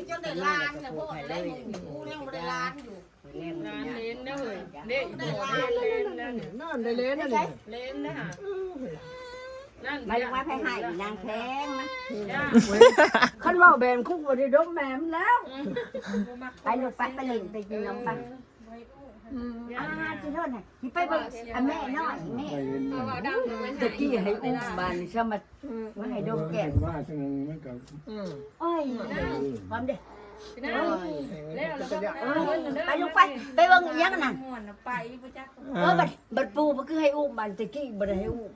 ນີ້ຈົນໄດ້ຫຼານນະ ພໍ່ໄດ້ລູກນີ້ ກູຍັງບໍ່ໄດ້ຫຼານຢູ່ ຫຼານເລນເດີເຮີ້ຍ ເດ້ ບໍ່ໄດ້ຫຼານເລນແລ້ວນີ້ ນັ້ນໄດ້ເລນແລ້ວນີ້ ເລນເດີຫາ ນັ້ນ ມາລູກມາ ໃຜໃຫ້ນາງແພງນະ ຄັນເວົ້າແບບຄູບໍ່ໄດ້ດົມແມ່ມແລ້ວ ໄປລູກໄປ ໄປຫຼິ້ນໄປກິນນຳໄປ ອືມ ອ່າ ຊິໂທດໃຫ້ ຊິໄປເບິ່ງ ອ່າ ແມ່ນ້ອຍ ແມ່ ຕະກີ້ໃຫ້ອຸ້ມບາດນີ້ຊະມາ ມັນໃຫ້ດົມແກ້ມ ວ່າຊັ້ນມັນກໍ ອືມ ໂອ້ຍ ຄວາມເດ້ ໂອ້ຍ ແລ້ວ ເອີ ໄປລູກໄປ ໄປເບິ່ງອີ່ຫຍັງນັ້ນ ມ່ວນນະ ໄປບໍ່ຈັກ ເອີ ບັດ ບັດປູ່ມັນຄືໃຫ້ອຸ້ມ ອັນຕະກີ້ບໍ່ໄດ້ໃຫ້ອຸ້ມ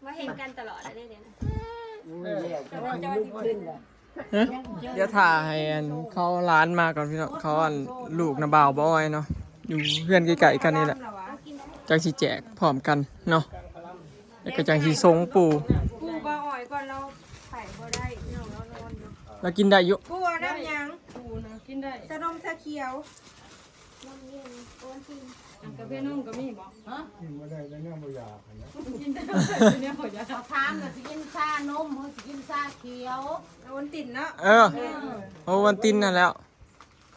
ວ່າເຫັນກັນຕະຫຼອດແລ້ວເດ້ ດຽວຖ້າໃຫ້ອັນເຂົາຫຼານມາກ່ອນພີ່ນ້ອງ ເຂົາອັນລູກນະບ່າວບໍ່ອອຍເນາະ ຢູ່ເຮືອນໃກ້ໆກັນນີ້ແຫຼະ ຈັ່ງຊິແຈກພ້ອມກັນເນາະ ແລ້ວກໍຈັ່ງຊິສົ່ງປູ່ ປູ່ບ່າວອອຍກ່ອນ ລາວໄປບໍ່ໄດ້ ພີ່ນ້ອງ ລາວນອນຢູ່ ລາວກິນໄດ້ຢູ່ ປູ່ເອົານ້ຳຫຍັງ? ປູ່ນະກິນໄດ້ ຊານົມຊາຂຽວ ນ້ຳເຢັນ ໂອວັນຕິນ ອັນກາເຟນົມກໍມີບໍ່? ຮະ? ກິນບໍ່ໄດ້ແຕ່ແນວບໍ່ຢາກຫັ້ນນະ ກິນໄດ້ແຕ່ແນວບໍ່ຢາກ ຖາມວ່າຊິກິນຊານົມ ຫຼື ຊິກິນຊາຂຽວ ໂອວັນຕິນເນາະ ເອີ ເອີ ໂອວັນຕິນນັ້ນແຫຼ້ວ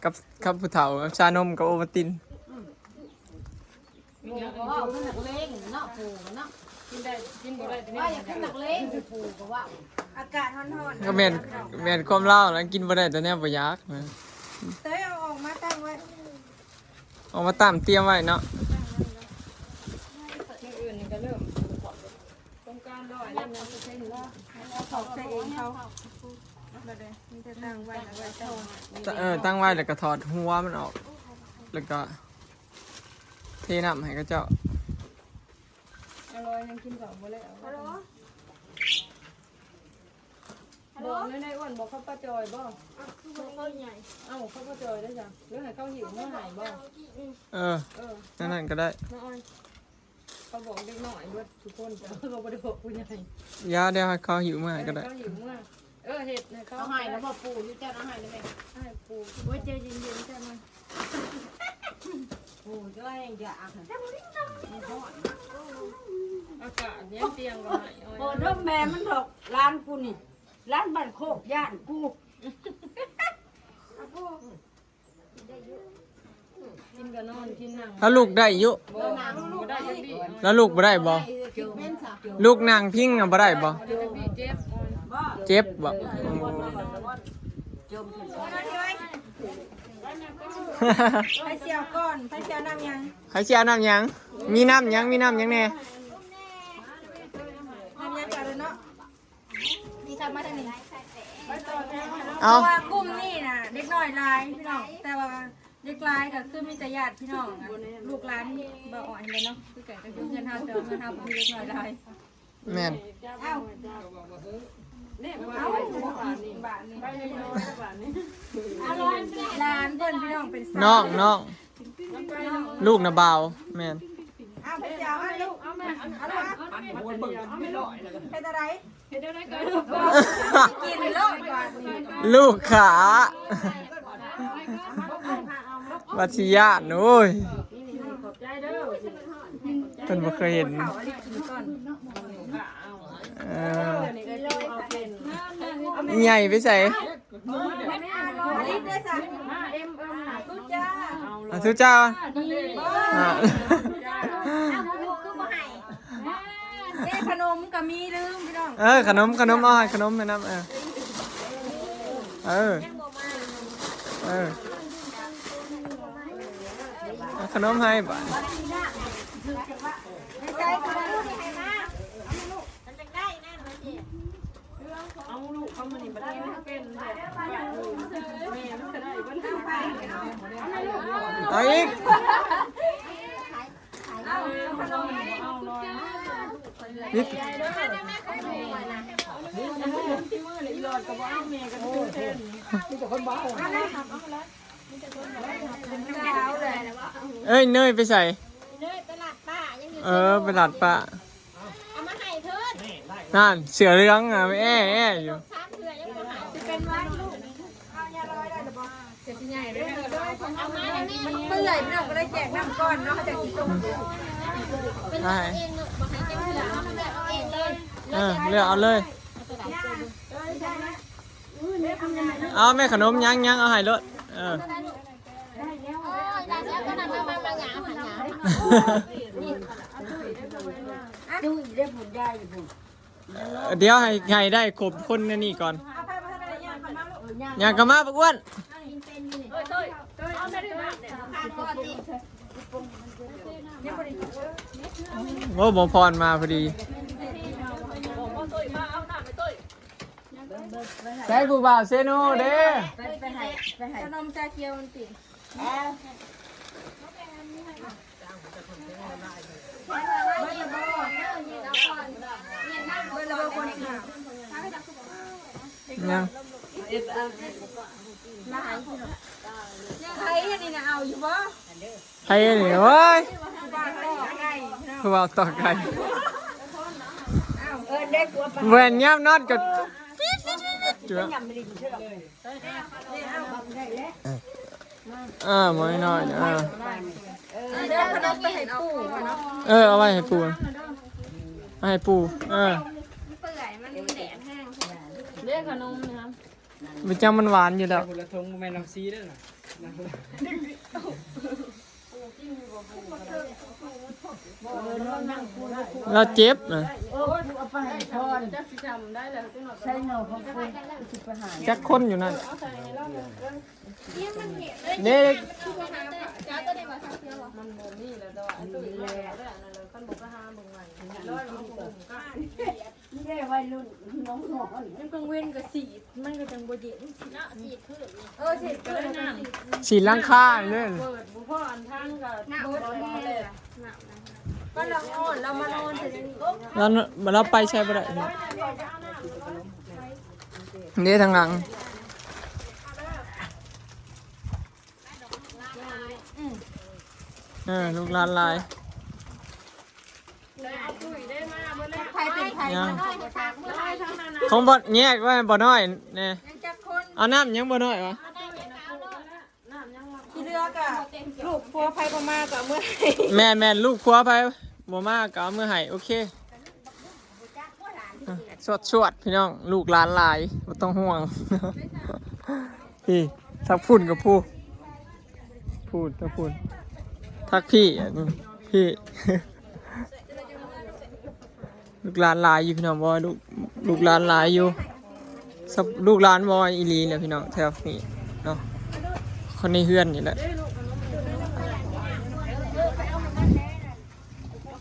ກັບ ກັບຜູ້ເຖົ້າ ຊານົມກັບໂອວັນຕິນ ອືມ ເວົ້າຄືນັກເລງເນາະ ປູ່ເນາະ ກິນໄດ້ ກິນບໍ່ໄດ້ ວ່າຢາກຄືນັກເລງ ປູ່ກໍເວົ້າ ອາກາດຮ້ອນໆ ກໍແມ່ນ ແມ່ນຄວາມລາວນະ ກິນບໍ່ໄດ້ແຕ່ແນວບໍ່ຢາກນະ ເຕີຍ ເອົາອອກມາຕັ້ງໄວ້ ເອົາມາຕາມຕຽມໄວ້ເນາະ ມື້ອື່ນນີ້ກໍເລີ່ມ ໂຄງການຮ້ອຍແລ້ວນະ ເປີເຊັນແລ້ວ ເອົາເຂົ້າໃສ່ເອງເຂົາ ບໍ່ໄດ້ ມີແຕ່ຕັ້ງໄວ້ ເອົາໄວ້ເທົ່າ ເອີ ຕັ້ງໄວ້ແລ້ວກໍຖອດຫົວມັນອອກ ແລ້ວກໍເທນ້ຳໃຫ້ເຂົາເຈົ້າ ອະລ່ອຍຍັງກິນເຂົ້າບໍ່ແລ້ວ ຮັລໂຫຼ ບອກແນວໃດອ້ວນ ບອກເຂົາປ້າຈອຍບໍ່? ເອົາ ຄືບໍ່ເຂົ້າໃຫຍ່ ເອົາ ເຂົາປ້າຈອຍໄດ້ຈ້ະ ຫຼືໃຫ້ເຂົາຫິ້ວມາໃຫ້ບໍ່? ເອີ ເອີ ແນວນັ້ນກໍໄດ້ ນ້ອງອອຍ ເຂົາບອກເດັກນ້ອຍເບິດທຸກຄົນ ແຕ່ວ່າເຂົາບໍ່ໄດ້ບອກຜູ້ໃຫຍ່ ຢ່າ ດຽວໃຫ້ເຂົາຫິ້ວມາໃຫ້ກໍໄດ້ ໃຫ້ເຂົາຫິ້ວມາ ເອີ ເຮັດໃຫ້ເຂົາ ເອົາໃຫ້ແລ້ວບໍ່? ປູ່ຢູ່ ເຈົ້າເອົາໃຫ້ແລ້ວແມ່? ໃຫ້ປູ່ ໂອ້ຍ ໃຈເຢັນໆ ເຈົ້ານະ ປູ່ເຈົ້າຍັງຢາກ ມັນຮ້ອນ ອາກາດເຢັນ ຕຽງກໍໃຫ້ ບໍ່ດົມແມ່ມັນດອກ ຫຼານກູນີ້ ຫຼານບ້ານໂຄກ ຢ້ານກູ ກິນກໍນອນ ກິນນັ່ງ ລາວລຸກໄດ້ຢູ່ ບໍ່ ບໍ່ໄດ້ຈັກດີ້ ລາວລຸກບໍ່ໄດ້ບໍ່? ລຸກນັ່ງພິງນະ ບໍ່ໄດ້ບໍ່? ບໍ່ໄດ້ຈັກດີ້ ເຈັບ ເຈັບບໍ່? ອໍ ຈົມຂຶ້ນ ໂອ້ຍ ໂອ້ຍ ໂອ້ຍ ໂອ້ຍ ໃຜຊິເອົາກ່ອນ ໃຜຊິເອົານ້ຳຫຍັງ ໃຜຊິເອົານ້ຳຫຍັງ? ມີນ້ຳຫຍັງ ມີນ້ຳຫຍັງແດ່? ນ້ຳຫຍັງກໍໄດ້ເນາະ. ນີ້ຂັບມາທາງນີ້ ເອົາ ເພາະວ່າກຸ່ມນີ້ນະເດັກນ້ອຍຫຼາຍພີ່ນ້ອງ ແຕ່ວ່າເດັກຫຼາຍກໍຄືມີແຕ່ຍາດພີ່ນ້ອງ ລູກຫຼານບ່າວອ້ອຍຫັ້ນແຫຼະເນາະ ຄືກັນກັບເຮືອນເຮົາ ແຕ່ວ່າເຮືອນເຮົາບໍ່ມີເດັກນ້ອຍຫຼາຍ. ແມ່ນ ເອົາ ເອົາ ເອົາ ຫຼານເພິ່ນພີ່ນ້ອງ ເປັນ ນ້ອງ ນ້ອງ ລູກນະບ່າວ ແມ່ນ ເອົາ ໄປຊິເອົາ ເອົາລູກ ເອົາແມ່ ເອົາລູກ ເອົາແມ່ ເປັນຈັ່ງໃດ? ເຮັດແນວໃດກໍ ກິນໂລດບາດນີ້ ລູກຄ້າ ວັດຊິຢ້ານ ໂອ້ຍ ເພິ່ນບໍ່ເຄີຍເຫັນ ເອີ ໃຫຍ່ໄປໃສ? ອ່ະ ທຸເຈົ້າ ອ່ະ ເດ້ ຂະໜົມກໍມີ ລືມພີ່ນ້ອງ ເອີ ຂະໜົມ ຂະໜົມ ເອົາໃຫ້ຂະໜົມໃຫ້ນຳ ເອີ ເອີ ເອີ ເອົາຂະໜົມໃຫ້ບາດ ໃສ່ຂະໜົມໃຫ້ມາ ມັນຈັ່ງໄດ້ນັ້ນວ່າຊິ ເອົາລູກເຂົາມານີ້ບັດນີ້ມັນເປັນແບບ ແມ່ມັນກໍໄດ້ເບິດ ເອົາອີກ ນີ້ ເອີຍ ເນີຍໄປໃສ? ເນີຍໄປລາດປ້າ ຍັງຢູ່ ເອີ ໄປລາດປ້າ ເອົາມາໃຫ້ເພິ່ນ ນັ້ນ ເສື້ອເຫຼືອງ ອ່ະ ແອ້ໆຢູ່ ສາມເທື່ອຍັງບໍ່ໃຫ້ ຊິເປັນຫວັດລູກ ເອົາຍາລອຍໄດ້ຫຼືບໍ່? ເອົາມາໃຫ້ແມ່ ມັນເປື່ອຍ ພີ່ນ້ອງກໍໄດ້ແຈກນ້ຳກ່ອນເນາະ ເຂົາຈະກິນ ເປັນເອົາເອງເນາະ ບໍ່ໃຫ້ຈັກເທື່ອ ເອົາແບບເອົາເອງເລີຍ ເອີ ເລືອກເອົາເລີຍ ເອົາແມ່ ຂະໜົມຍັງໆ ເອົາໃຫ້ໂລດ ເອີ ດຽວໃຫ້ ໃຫ້ໄດ້ຄົບຄົນໃນນີ້ກ່ອນ ຍ່າງເຂົ້າມາບັກອ້ວນ ໂອ້ ໝໍພອນມາພໍດີ. ໃສຜູ້ບ່າວເຊໂນເດ້? ໄປ ໄປໃຫ້ ໄປໃຫ້ ຂະໜົມຊາຂຽວມັນຕິ ເອີ ເບິດລະບໍ່? ຍັງ ຫຼາຍຢູ່ເນາະ ໃຜອັນນີ້ນະ ເອົາຢູ່ບໍ່? ໃຜນີ້ ໂອ້ຍ ຜູ້ບ່າວຕໍ່ໄກ່ ຜູ້ບ່າວຕໍ່ໄກ່ ເອີ້ນໄດ້ຜົວປານ ແວ່ນຍາມນອນກໍ ເອີ ໝໍນ້ອຍ ເອີ ເອີ ເອົາໄວ້ໃຫ້ປູ່ ເອົາໃຫ້ປູ່ ເອີ ເປື່ອຍ ມັນແດດແຮງ ເດ້ ຂະໜົມນະ ມັນຈັ່ງມັນຫວານຢູ່ແລ້ວ ຄົນລະຖົງ ບໍ່ແມ່ນນ້ຳຊີເດ້ນະ ລາວເຈັບນະ ເອົາໄປໃຫ້ພອນ ໃສ່ໜໍ່ຂອງເພິ່ນ ຊິໄປຫາ ຈັກຄົນຢູ່ນັ້ນ ເດ້ ມັນບໍ່ມີແລ້ວ ອັນນີ້ແຫຼະ ຄັນບໍ່ໄປຫາເບິ່ງໃໝ່ ລອຍເອົາ ນີ້ເດ້ໄວລຸ້ນນ້ອງນອນ ຍາມກາງເວັນກໍສີດ ມັນກໍຈັ່ງບໍ່ເຢັນເນາະ ສີດພື້ນ ເອີ ສີດພື້ນ ສີດຫຼັງຄາເດ້ ເປີດບໍ່ພໍອັນທາງກໍເບິດແລ້ວ ມັນລະຮ້ອນ ລາວມານອນແຕ່ນີ້ ລາວ ລາວໄປໃສບໍ່ໄດ້ ເດ້ທາງຫຼັງ ເອີ ລູກຫຼານຫຼາຍ ໃຜເປັນໃຜ ຍັງ ຂອງບໍ່ ແຍກໄວ້ບໍ່ນ້ອຍແນ່ ຍັງຈັກຄົນ ເອົານ້ຳຍັງບໍ່ນ້ອຍວະ ທີ່ເຫຼືອກໍລູກຜົວໃຜບໍ່ມາກໍເອົາເມືອໃຫ້ ແມ່ນໆ ລູກຜົວໃຜບໍ່ມາກໍເອົາເມືອໃຫ້ ໂອເຄ ສວດໆ ພີ່ນ້ອງ ລູກຫຼານຫຼາຍ ບໍ່ຕ້ອງຫ່ວງ ພີ່ ທັກພຸ້ນກັບຜູ້ ພຸ້ນ ທັກພຸ້ນ ທັກພີ່ ອັນນີ້ ພີ່ ລູກຫຼານຫຼາຍຢູ່ ພີ່ນ້ອງ ບໍ່ ລູກ ລູກຫຼານຫຼາຍຢູ່ ສະ ລູກຫຼານບໍ່ ອີ່ຫຼີແຫຼະ ພີ່ນ້ອງ ແຖວນີ້ເນາະ ຄົນໃນເຮືອນນີ້ແຫຼະ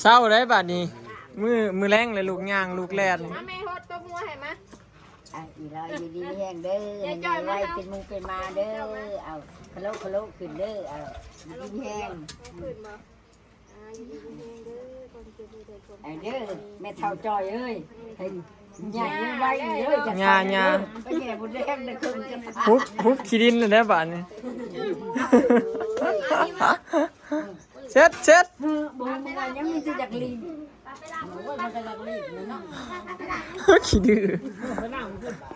ເຊົາໄດ້ບາດນີ້ ມື້ ມື້ແລງແລ້ວລູກຍ່າງລູກແລ່ນ. ມາແມ່ ຫົດຕົບຫົວໃຫ້ມາ. ອ່ະ ອີຫຼ້ອຍຢູ່ດີມີແຮງເດີ ໃຫ້ໄວເປັນໝູ່ເປັນໝາເດີ. ເອົາ ຄະໂລຄະໂລຂຶ້ນເດີ. ເອົາ ຢູ່ດີມີແຮງ. ໄປເດີ ແມ່ເຖົ້າຈ່ອຍເອີຍ ໃຫ້ໃຫຍ່ໄວເດີ. ຢ່າ ຢ່າ ໄປແຫຍ່ບົດແດງເດີ ເຄິ່ງກະ ຮຸບ ຮຸບຂີ້ດິນແລ້ວບາດນີ້. ເຊັດ ເຊັດ ບໍ່ຮູ້ວ່າຍັງມີແຕ່ຢາກຫຼິ້ນ. ໂອ້ຍ ມັນກໍຢາກຫຼິ້ນເນາະ ຂີ້ດື້.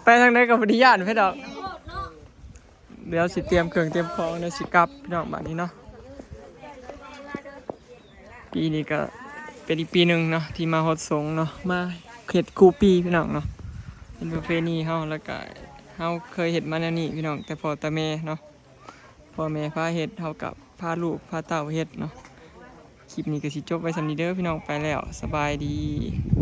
ໄປທາງໃດກໍບໍ່ໄດ້ຢ້ານໃຜດອກ. ດຽວຊິຕຽມເຄື່ອງຕຽມຂອງ ດຽວຊິກັບ ພີ່ນ້ອງ ບາດນີ້ເນາະ. ປີນີ້ກໍເປັນອີກປີໜຶ່ງເນາະ ທີ່ມາຮອດສົງເນາະ ມາເຮັດຄູ່ປີ ພີ່ນ້ອງເນາະ. ເປັນປະເພນີເຮົາ ແລ້ວກໍເຮົາເຄີຍເຮັດມາແນວນີ້ ພີ່ນ້ອງ ແຕ່ພໍ່ແຕ່ແມ່ເນາະ ພໍ່ແມ່ພາເຮັດ ເຮົາກໍພາລູກພາເຕົ້າເຮັດເນາະ. ຄລິບນີ້ກໍຊິຈົບໄວ້ສ່ຳນີ້ເດີ ພີ່ນ້ອງ ໄປແລ້ວ ສະບາຍດີ.